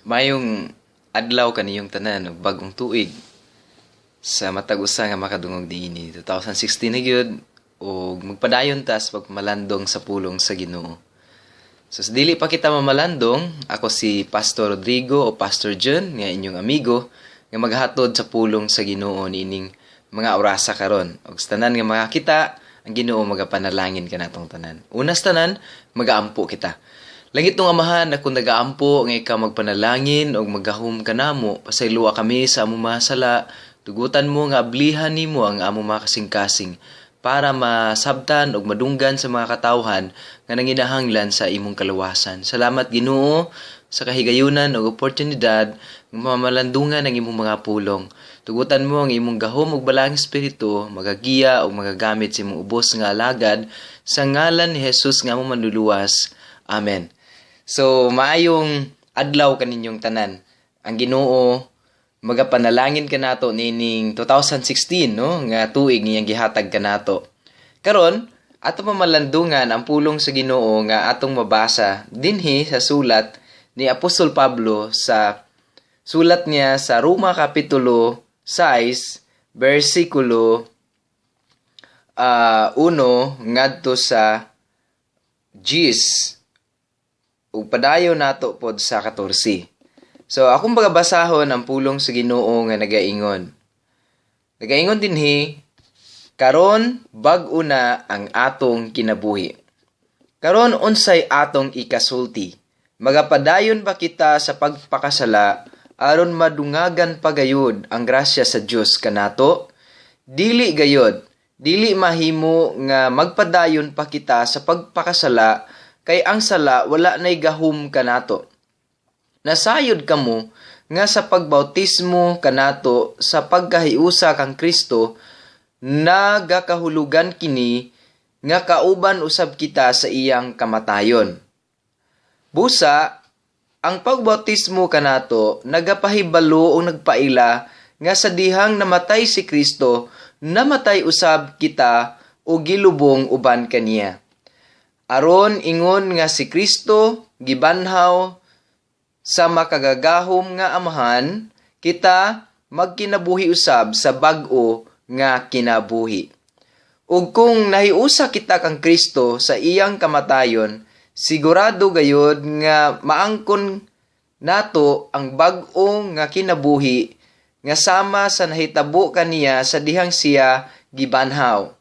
Maayong adlaw kaniyong tanan ug bag-ong tuig sa matag usa nga makadungog niini. 2016 na gyud ug magpadayon ta sa pagmalandong sa pulong sa Ginoo. So sa dili pa kita mamalandong, ako si Pastor Rodrigo o Pastor Jun nga inyong amigo nga maghatod sa pulong sa Ginoo niining mga orasa karon. Ug sa tanan nga makakita, ang Ginoo magapanalangin kanatong tanan. Una sa tanan, magaampo kita. Langit nung Amahan, ako nagaampo nga ikaw magpanalangin ug maggahom kanamo. Pasayloa kami sa among mga sala. Tugutan mo nga ablihan nimo ang among mga kasing-kasing para masabtan ug madunggan sa mga katawhan nga nanginahanglan sa imong kaluwasan. Salamat, Ginoo, sa kahigayunan ug oportunidad nga mamalandungan ang imong mga pulong. Tugutan mo ang imong gahom ug balaang espiritu magagiya ug magagamit sa imong ubos nga alagad, sa ngalan ni Jesus nga among Manluluwas. Amen. So maayong adlaw kaninyong tanan. Ang Ginoo magapanalangin kanato niining 2016, no, nga tuig ngiyang gihatag kanato. Karon, ato mamalandungan ang pulong sa Ginoo nga atong mabasa dinhi sa sulat ni Apostol Pablo, sa sulat niya sa Roma, kapitulo 6, bersikulo 1 ngadto sa 10 ug padayon nato pod sa 14. So akong pagabasahon ang pulong sa Ginoo nga nagaingon. Nagaingon dinhi, "Karon bag-o na ang atong kinabuhi. Karon unsay atong ikasulti? Magapadayon ba kita sa pagpakasala aron madungagan pa gayud ang grasya sa Dios kanato? Dili gayod. Dili mahimo nga magpadayon pa kita sa pagpakasala, kay ang sala wala nay gahom kanato. Nasayod kamo nga sa pagbautismo kanato sa pagkahiusa kang Kristo, nagakahulugan kini nga kauban usab kita sa iyang kamatayon. Busa, ang pagbautismo kanato nagapahibalo o nagpaila nga sa dihang namatay si Kristo, namatay usab kita o gilubong uban kaniya. Aron ingon nga si Kristo gibanhaw sa makagagahom nga Amahan, kita magkinabuhi usab sa bag-o nga kinabuhi. Ug kung nahiusa kita kang Kristo sa iyang kamatayon, sigurado gayod nga maangkon nato ang bag-o nga kinabuhi nga sama sa nahitabo kaniya sa dihang siya gibanhaw.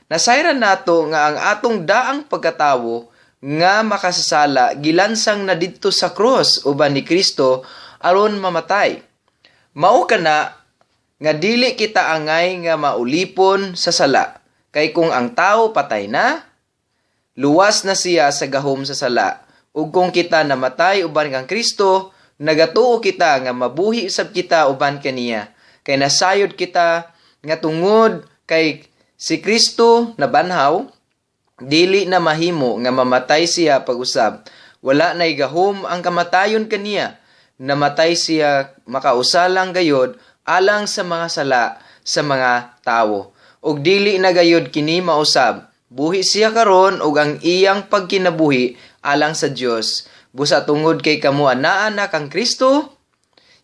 Nasayran nato nga ang atong daang pagkatawo nga makasasala gilansang na didto sa krus uban ni Kristo aron mamatay. Mao kana nga dili kita angay nga maulipon sa sala, kay kung ang tao patay na, luwas na siya sa gahom sa sala. Ug kung kita namatay uban kang Kristo, nagatuo kita nga mabuhi usab kita uban kaniya. Kay nasayod kita nga tungod kay si Kristo nabanhaw, dili na mahimo nga mamatay siya pag-usab. Wala na'y gahom ang kamatayon kaniya. Namatay siya makausa lang gayod alang sa mga sala sa mga tawo. Ug dili na gayod kini mausab. Buhi siya karon ug ang iyang pagkinabuhi alang sa Dios. Busa tungod kay kamo anaa na kang Kristo,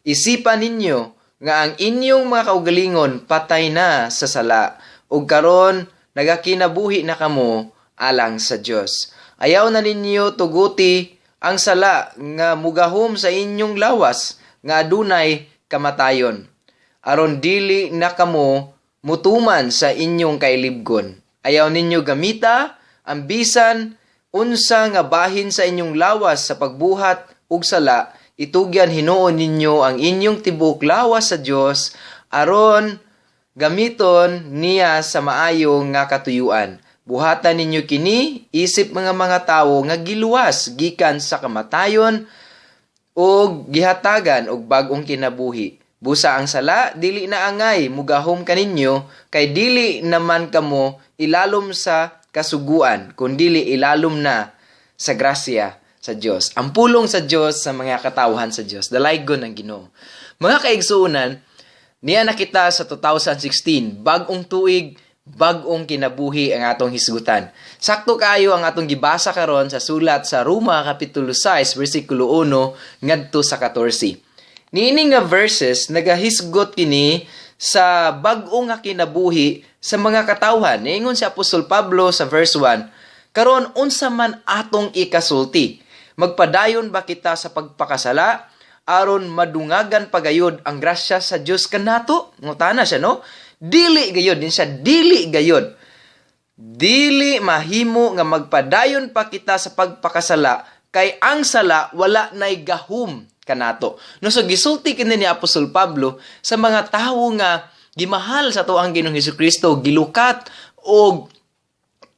isipan ninyo nga ang inyong mga kaugalingon patay na sa sala ug karon nagakinabuhi na kamo alang sa Dios. Ayaw na ninyo tuguti ang sala nga mugahom sa inyong lawas nga adunay kamatayon, aron dili na kamo mutuman sa inyong kailibgon. Ayaw ninyo gamita ang bisan unsa nga bahin sa inyong lawas sa pagbuhat og sala. Itugyan hinuon ninyo ang inyong tibuok lawas sa Dios aron gamiton niya sa maayo nga katuyuan. Buhatan ninyo kini isip mga tawo nga giluwas gikan sa kamatayon ug gihatagan og bag-ong kinabuhi. Busa ang sala dili na angay mugahom kaninyo, kay dili naman kamo ilalom sa kasuguan kundili ilalom na sa grasya sa Dios. Ang pulong sa Dios sa mga katawhan sa Dios. Dalaygon ang Ginoo. Mga kaigsuonan, niya na kita sa 2016, bag-ong tuig, Bag-ong kinabuhi ang atong hisgutan. Sakto kaayo ang atong gibasa karon sa sulat sa Roma kapitulo 6 bersikulo 1 ngadto sa 14. Niini nga verses, nagahisgot kini sa bag-o nga kinabuhi sa mga katawhan. Niingon si Apostol Pablo sa verse 1, "Karon, unsa man atong ikasulti? Magpadayon ba kita sa pagpakasala aron madungagan pagayod ang grasya sa Dios kanato?" Ngutana siya, no? Dili gayod din siya, dili gayod. Dili mahimo nga magpadayon pa kita sa pagpakasala, kay ang sala wala nay gahom kanato. No, so gisulti kini ni Apostol Pablo sa mga tawo nga gimahal sa atoang Ginoong Hesukristo, gilukat og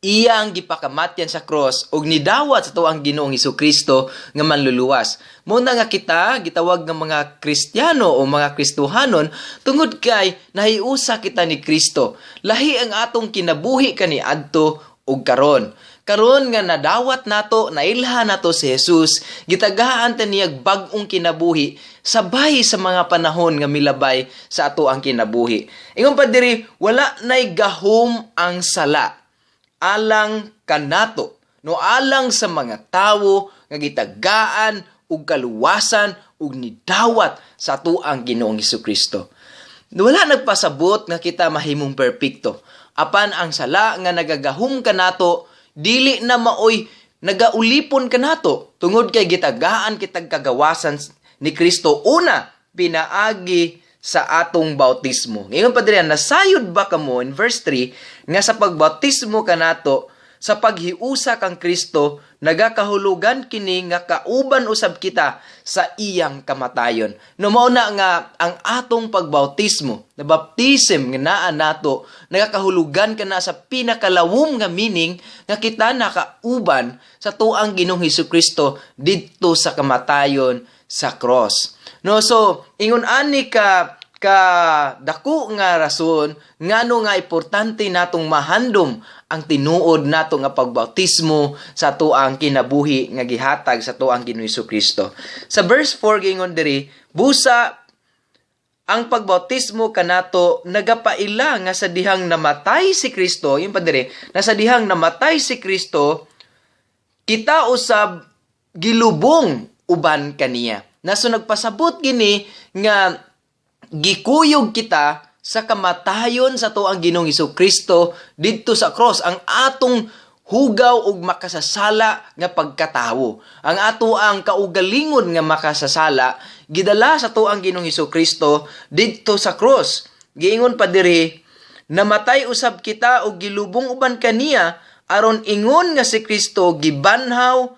iyang gipakamatyan sa cross ug nidawat sa atoang Ginoong Hesukristo nga manluluwas. Mao na nga kita gitawag nga mga Kristiyano o mga Kristohanon tungod kay nahiusa kita ni Kristo. Lahi ang atong kinabuhi kaniadto ug karon. Karon nga nadawat nato, nailha nato si Jesus, gitagaan ta niya bag-ong kinabuhi sabay sa mga panahon nga milabay sa ato ang kinabuhi. Ingon pa diri, wala nay gahom ang sala alang kanato, no, alang sa mga tawo nga gitagaan og kaluwasan ug nidawat sa atoang Ginoong Hesukristo. Wala nagpasabot nga kita mahimong perpekto. Apan ang sala nga nagagahom kanato, dili na maoy nagaulipon kanato tungod kay gitagaan kitag kagawasan ni Kristo, una pinaagi sa atong bautismo. Ngayon pa diri, "Nasayod ba kamo," in verse 3, "nga sa pagbautismo kanato sa paghiusa kang Kristo, nagakahulugan kini nga kauban usab kita sa iyang kamatayon?" No, mao na nga ang atong pagbautismo, na baptism nga naa nato, nagakahulugan kana sa pinakalawom nga meaning nga kita nakauban sa atoang Ginoong Hesukristo didto sa kamatayon sa cross. No, so ingon ani ka dako nga rason ngano nga importante natong mahandom ang tinuod nato nga pagbautismo sa atoang kinabuhi nga gihatag sa atoang Ginoong Kristo. Sa verse 4, gingon diri, "Busa ang pagbautismo kanato nagapaila nga sa dihang namatay si Kristo," yung pa diri, na sa dihang namatay si Kristo, kita usab gilubong uban kaniya. Naso nagpasabot gini nga gikuyog kita sa kamatayon sa atoang Ginoong Kristo didto sa cross, ang atong hugaw ug makasasala nga pagkatawo. Ang ato ang kaugalingon nga makasasala, gidala sa atoang Ginoong Kristo didto sa cross. Giingon pa diri, "Namatay usab kita ug gilubong uban kaniya aron ingon nga si Kristo gibanhaw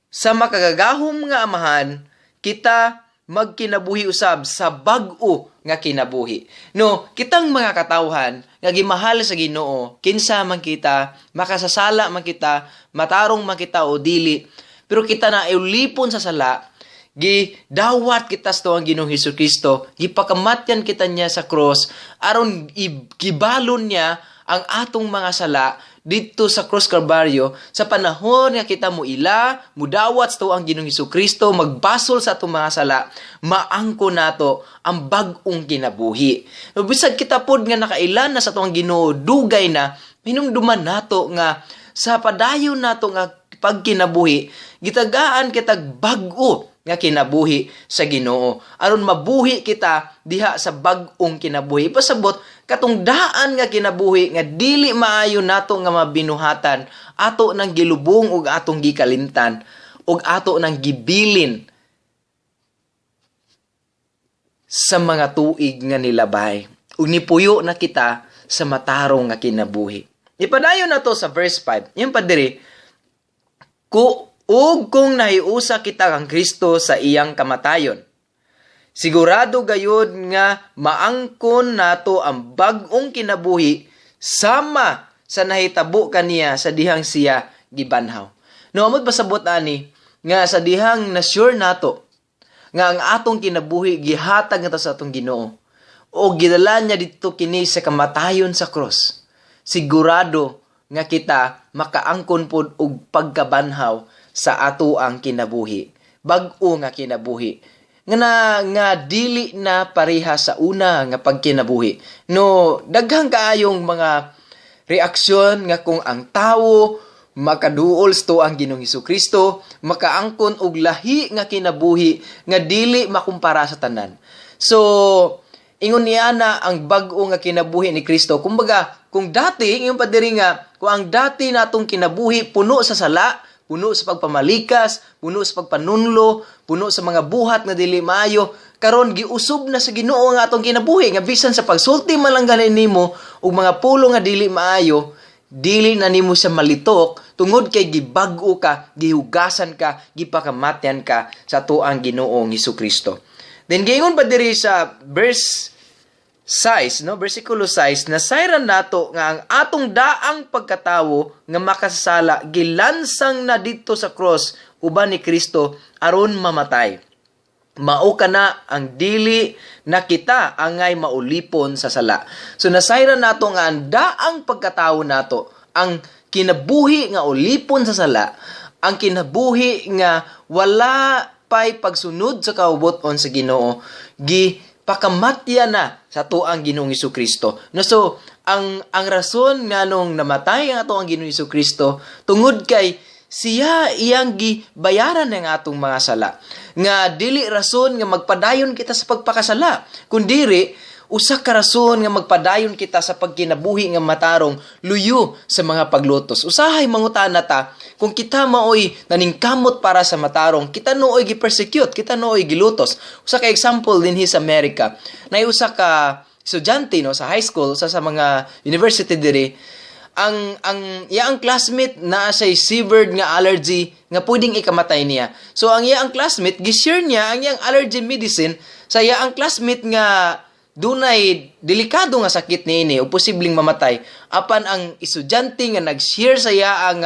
sa makagagahom nga Amahan, kita magkinabuhi usab sa bag-o nga kinabuhi." No, kitang mga katawhan nga gimahal sa Ginoo, kinsa man kita, makasasala man kita, matarong man kita o dili, pero kita na ulipon sa sala, gidawat kita sa tuang Ginoong Hesukristo, gipakamatyan kita niya sa cross aron gibalon niya ang atong mga sala didto sa cross Calvario. Sa panahon nga kita muila, mudawat sa tuang Ginoong Hesukristo, magbasol sa atong mga sala, maangko nato ang bag-ong kinabuhi. No, bisag kita pod nga nakailan na sa tuang Ginoo dugay na, hinumduman nato nga sa padayon nato nga pagkinabuhi, gitagaan kitag bag-o nga kinabuhi sa Ginoo aron mabuhi kita diha sa bag-ong kinabuhi. Pasabot, katong daan nga kinabuhi nga dili maayo nato nga mabinuhatan, ato nang gilubong ug atong gikalimtan ug ato nang gibilin sa mga tuig nga nilabay, ug nipuyo na kita sa matarong nga kinabuhi. Ipadayon nato sa verse 5. Yung pa diri, "Ku ug kung nahiusa kita kang Kristo sa iyang kamatayon, sigurado gayud nga maangkon nato ang bag-ong kinabuhi sama sa nahitabo kaniya sa dihang siya gibanhaw." No, amot pasabot ani nga sa dihang na sure nato nga ang atong kinabuhi gihatag nato sa atong Ginoo o gidala niya didto kini sa kamatayon sa cross, sigurado nga kita makaangkon pod og pagkabanhaw sa ato ang kinabuhi, bag-o nga kinabuhi nga na, nga dili na pareha sa una nga pagkinabuhi. No, daghang kaayong mga Reaksyon nga kung ang tawo makaduol sa ang Ginoong Kristo, makaangkon og lahi nga kinabuhi nga dili makumpara sa tanan. So, ingon niya na ang bag-o nga kinabuhi ni Kristo. Kumbaga, kung dati, ingon pa diri nga, kung ang dati natong kinabuhi puno sa sala, puno sa pagpamalikas, puno sa pagpanunlo, puno sa mga buhat nga dili maayo, karon giusob na sa Ginoo ang atong kinabuhi nga bisan sa pagsulti man lang gani nimo og mga pulo nga dili maayo, dili na nimo siya malitok tungod kay gibag-o ka, gihugasan ka, gipakamatyan ka sa tuang Ginoong Hesus. Then giingon pa diri sa verse 6, no, versikulo 6, nasayran nato nga ang atong daang pagkatawo nga makasasala gilansang na didto sa cross uban ni Kristo aron mamatay. Mao kana ang dili na kita angay maulipon sa sala. So nasayran nato nga ang daang pagkatawo nato, ang kinabuhi nga ulipon sa sala, ang kinabuhi nga wala pay pagsunod sa kaubuton sa Ginoo, gi pakamatya na sa tuang Ginoong Kristo. No, so ang rason nganong namatay ang atong Ginoong Kristo tungod kay siya iyang gibayaran ng atong mga sala. Nga dili rason nga magpadayon kita sa pagpakasala, kundiri usa ka rason nga magpadayon kita sa pagkinabuhi nga matarong luyo sa mga paglutos. Usahay mangutana ta kung kita maoy naningkamot para sa matarong, kita nooy gi-persecute, kita nooy gilutos. Usa ka example dinhi sa Amerika, nay usa ka estudyante, no, sa high school, sa mga university diri, ang iyang classmate naa say severe nga allergy nga pwedeng ikamatay niya. So ang iyang classmate, gi-share niya ang iyang allergy medicine sa iyang classmate nga dunay delikado nga sakit niini o posibleng mamatay. Apan ang estudyante nga nag-share sa iya ang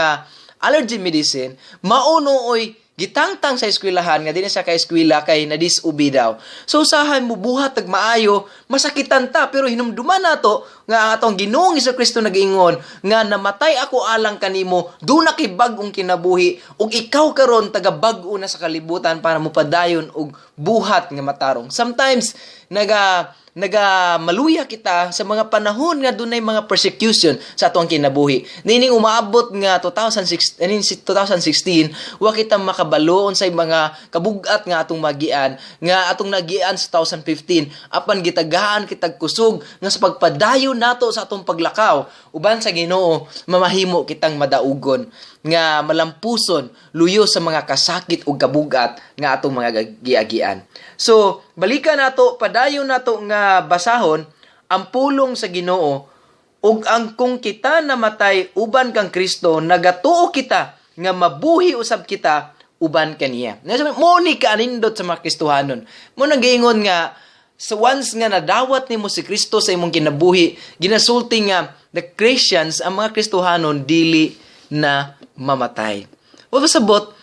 allergy medicine, mao nooy gitangtang sa eskwelahan nga di na siya ka eskwela kay na-disobey daw. So usahay mubuhat tag maayo, masakitan ta, pero hinumduman nato nga ang atong Ginoong Kristo nag-ingon nga namatay ako alang kanimo, duna kay bag-ong kinabuhi ug ikaw karon taga bag-o na sa kalibutan para mopadayon og buhat nga matarong. Sometimes naga maluya kita sa mga panahon nga dunay mga persecution sa atong kinabuhi. Nining umaabot nga 2006, anin 2016, wa kita makabalo unsay mga kabugat nga atong magian, nga atong nagian sa 2015, apan gitagaan kitag kusog nga sa pagpadayon nato sa atong paglakaw uban sa Ginoo, mamahimo kitang madaugon nga malampuson luyo sa mga kasakit ug kabugat nga atong mga giagian. So, balikan nato, padayon nato nga basahon ang pulong sa Ginoo. Ug ang kung kita namatay uban kang Kristo, nagatuo kita nga mabuhi usab kita uban kaniya. Mo ni kaanindot sa mga Kristohanon. Mo nagaingon nga sa once nga nadawat nimo si Kristo sa imong kinabuhi, ginasulti nga the Christians, ang mga Kristohanon dili na mamatay. Wa sabot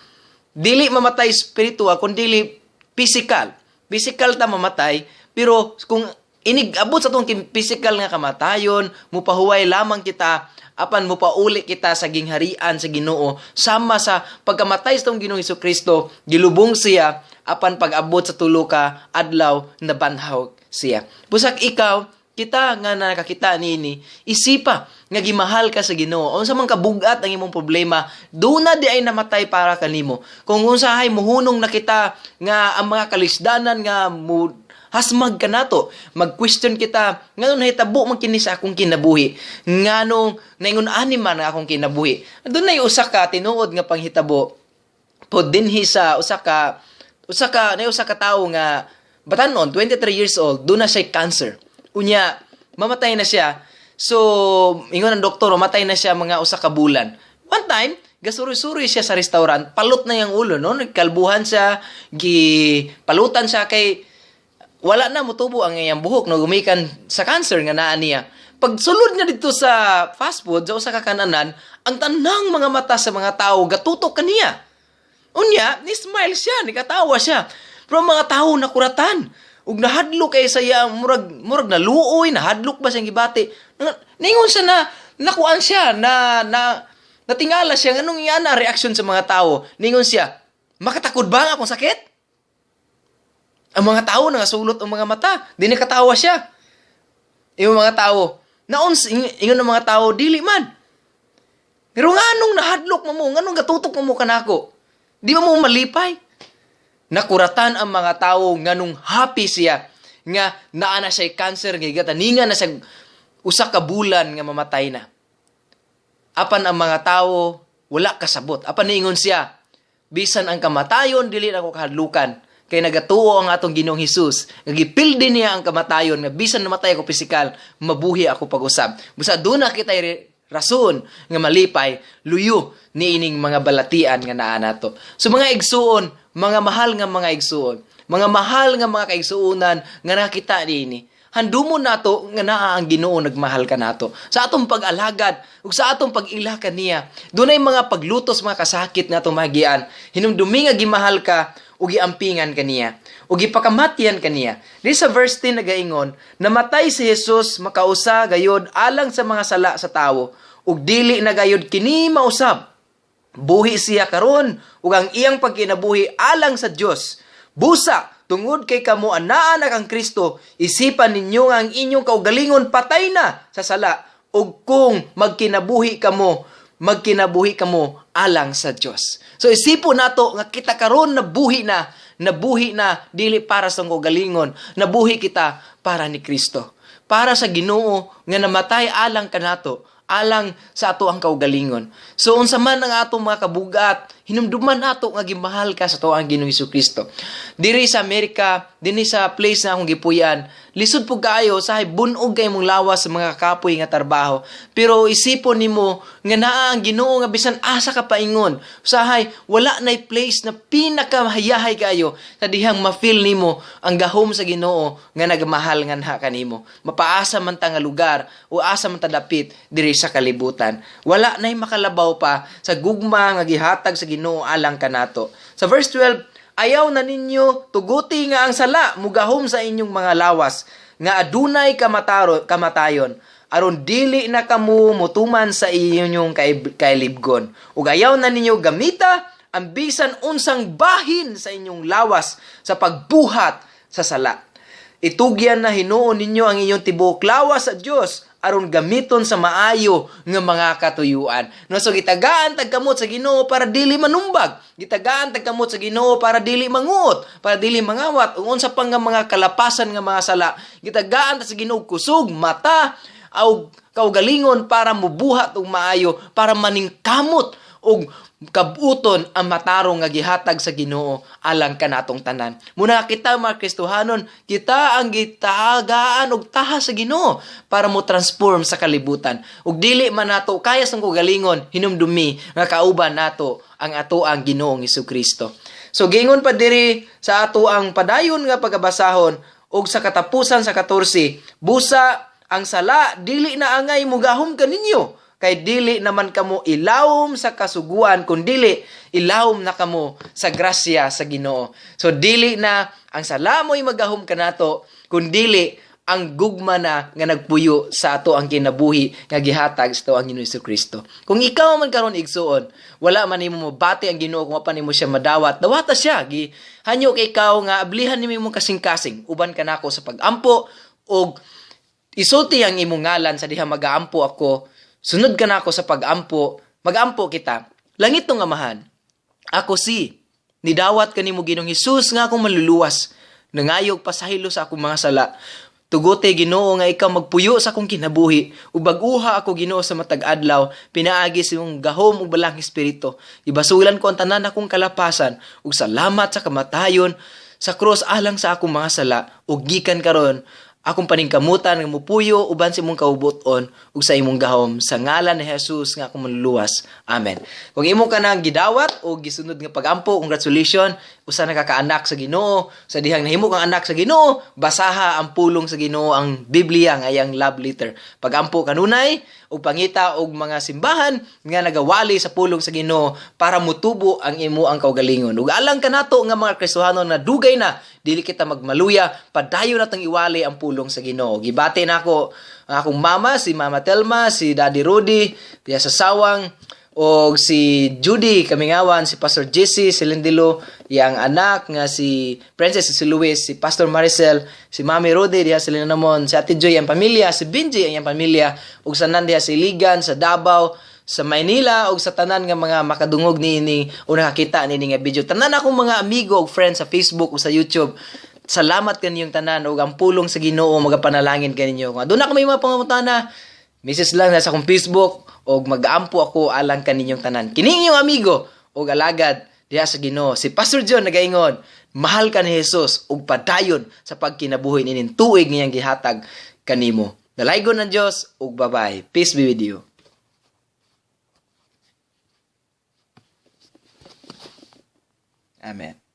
dili mamatay spiritual kundi physical. Physical ta mamatay, pero kung inig abot sa atong physical nga kamatayon, mupahuway lamang kita apan mupauli kita sa gingharian sa Ginoo. Sama sa pagkamatay sa atong Ginoong Kristo, gilubong siya apan pag-abot sa 3 ka adlaw nabanhaw siya. Busak ikaw, kita nga nakakita niini, isipa nga gimahal ka sa Ginoo. Unsa man kabugat ang imong problema, duna di ay namatay para kanimo. Kung unsahay muhunong na kita nga ang mga kalisdanan nga mo hasmag kanato, mag-question kita nganong nahitabo man kini sa akong kinabuhi, nganong naingon ani man ang akong kinabuhi. Dunay usa ka tinuod nga panghitabo pod dinhi sa usa ka nay usa ka tawo nga batanon, 23 years old, duna siya cancer. Unya, mamatay na siya. So, ingon ang doktor, mamatay na siya mga usa ka bulan. One time, gasuri-suri siya sa restaurant, palot na yung ulo, no? Nagkalbuhan siya, gipalutan siya kay wala na mutubo ang iyang buhok, no? Gumikan sa cancer nga naa niya. Pagsulod niya dito sa fast food, sa usa ka kananan, ang tanang mga mata sa mga tao gatutok kaniya. Unya, ni-smile siya, nikatawa siya. Pero mga tao nakuratan. Ug nahadlok kay sa iya, murag naluoy, nahadlok ba siyang gibati. Ningon siya na nakuan siya, na na natingala siya nganong iya na reaksyon sa mga tao. Ningon siya, "Makatakod ba ang akong sakit?" Ang mga tao nangasulot ang mga mata, di nakatawa siya. Yung mga tao, Naon ingon ng mga tao, dili man. Pero nganong nahadlok mo mo, nganong gatutok mo mo kanako? Di ba mo malipay? Nakuratan ang mga tao nganong happy siya nga naa na siya cancer, nga gitaningan na siya 1 ka bulan nga mamatay na. Apan ang mga tao wala kasabot. Apan niingon siya, "Bisan ang kamatayon, dili na ako kahadlukan kay nagatuo ang atong Ginoong Hesus nga gipildi niya ang kamatayon, nga bisan namatay ako pisikal, mabuhi ako pag-usab." Busa duna kita rason nga malipay luyo niining mga balatian nga naa nato. So mga igsuon, mga mahal nga mga igsuon, mga mahal nga mga kaigsuonan nga nakita niini, handumon nato nga naa ang Ginoo nagmahal kanato. Sa atong pag-alagad ug sa atong pag-ila kaniya, dunay mga paglutos, mga kasakit nga atong maagian. Hinumdumi nga gimahal ka ug giampingan kaniya ug gipakamatyan kaniya. Di sa verse 10 nagaingon, namatay si Jesus makausa gayod alang sa mga sala sa tawo, ug dili na gayod kini mausab. Buhi siya karon ug ang iyang pagkinabuhi alang sa Dios. Busa, tungod kay kamo anaa na kang Kristo, isipan ninyo nga ang inyong kaugalingon patay na sa sala, ug kung magkinabuhi kamo, magkinabuhi kamo alang sa Dios. So isipon nato nga kita karon nabuhi na, nabuhi na dili para sa kaugalingon, nabuhi kita para ni Kristo. Para sa Ginoo nga namatay alang kanato, alang sa ato ang kaugalingon. So unsa man ang atong mga kabugat, hinumduman nato nga gimahal ka sa ato ang Ginoong Kristo. Diri sa Amerika, dinhi sa place na akong gipuy-an, lisod pud kaayo, sa bunog kay mong lawas sa mga kapoy nga trabaho. Pero isipon nimo nga naa ang Ginoo nga bisan asa ka paingon, usahay wala nay place na pinakahayahay kaayo sa dihang ma-feel nimo ang gahom sa Ginoo nga nagmahal nganha kanimo. Mapaasa man ta nga lugar o asa man ta dapit diri sa kalibutan. Wala nay makalabaw pa sa gugma nga gihatag sa Ginoo alang kanato. Sa verse 12, ayaw na ninyo tuguti nga ang sala mugahom sa inyong mga lawas nga adunay kamatayon, aron dili na kamo mutuman sa inyong kailibgon. Ug ayaw na ninyo gamita ang bisan unsang bahin sa inyong lawas sa pagbuhat sa sala. Itugyan na hinuon ninyo ang inyong tibuok lawas sa Dios aron gamiton sa maayo nga mga katuyuan. No, so gitagaan tag kamot sa Ginoo para dili manumbag. Gitagaan tag kamot sa Ginoo para dili manguot, para dili mangawat ug unsa pang nga mga kalapasan nga mga sala. Gitagaan ta sa Ginoo kusog, mata, aw kaugalingon para mubuhat og maayo, para maningkamot og kabuton ang matarong nga gihatag sa Ginoo alang kanatong tanan. Muna kita mga Kristohanon, kita ang gitagaan og taha sa Ginoo para mo transform sa kalibutan. Ug dili man nato kaya sa kaugalingon, hinumdumi nga kauban nato ang ato ang Ginoong Kristo. So giingon pa diri sa ato ang padayon nga pagabasahon ug sa katapusan sa 14, busa ang sala dili na angay mugahom kaninyo, kay dili naman kamo ilawom sa kasuguan, kundili ilawom na kamo sa grasya sa Ginoo. So dili na ang sala mo'y magahom kanato, kundili ang gugma na nga nagpuyo sa ato ang kinabuhi nga gihatag sa ato ang Ginoo Kristo. Kung ikaw man karon, igsuon, wala man nimo mobati ang Ginoo, kung pa nimo siya madawat, dawata siya. Gihanyo kay ikaw nga ablihan nimo imong kasing-kasing, uban kanako sa pagampo og isulti ang imong ngalan sa diha magaampo ako. Sunod ka nako sa pagampo, magampo kita. Langit ng Amahan, ako si nidawat kanimo, Ginoong Hesus, nga akong manluluwas. Nangayog pasaylo sa akong mga sala. Tugote, Ginoo, nga ikaw magpuyo sa akong kinabuhi ug bag-uha ako, Ginoo, sa matag adlaw pinaagi sa imong gahom ug Balaang Espiritu. Ibasulan ko ang tanan akong kalapasan ug salamat sa kamatayon sa krus alang sa akong mga sala, ug gikan karon akong paningkamutan nga mupuyo uban sa imong kaubuton ug sa imong gahom, sa ngalan ni Jesus nga akong manluluwas. Amen. Kung imo ka nang gidawat o gisunod nga pagampo, congratulations, usa na ka kaanak sa Ginoo. Sa dihang nahimo kang anak sa Ginoo, basaha ang pulong sa Ginoo, ang Biblia nga iyang love letter. Pagampo kanunay ug pangita og mga simbahan nga nagawali sa pulong sa Ginoo para mutubo ang imo ang kaugalingon. Ug alang kanato nga mga Kristohanon na dugay na, dili kita magmaluya, padayon natong iwali ang pulong sa Ginoo. Gibati nako ang akong mama, si Mama Telma, si Daddy Rudy, diya sa Sawang, Og si Judy Kamingawan, si Pastor Jesse, si Lindilo, iyang anak nga si Princess, si Luis, si Pastor Maricel, si Mami Rode diha sa Linamon, si Ate Joy ang pamilya, si Benji ang iyang pamilya, ug sa diha sa Iligan, sa Davao, sa Maynila ug sa tanan nga mga makadungog niini o nakakita niini nga video. Tanan akong mga amigo ug friends sa Facebook ug sa YouTube. Salamat kaninyong tanan ug ang pulong sa Ginoo magapanalangin kaninyo. Kung aduna ko may mga pangutana, message lang sa akong Facebook ug mag-ampo ako alang kaninyong tanan. Kini inyong amigo ug alagad diha sa Ginoo. Si Pastor John nagaingon, mahal ka ni Jesus ug padayon sa pagkinabuhi nining tuig ngiyang gihatag kanimo. Dalaygon ng Dios ug bye-bye. Peace be with you. Amen.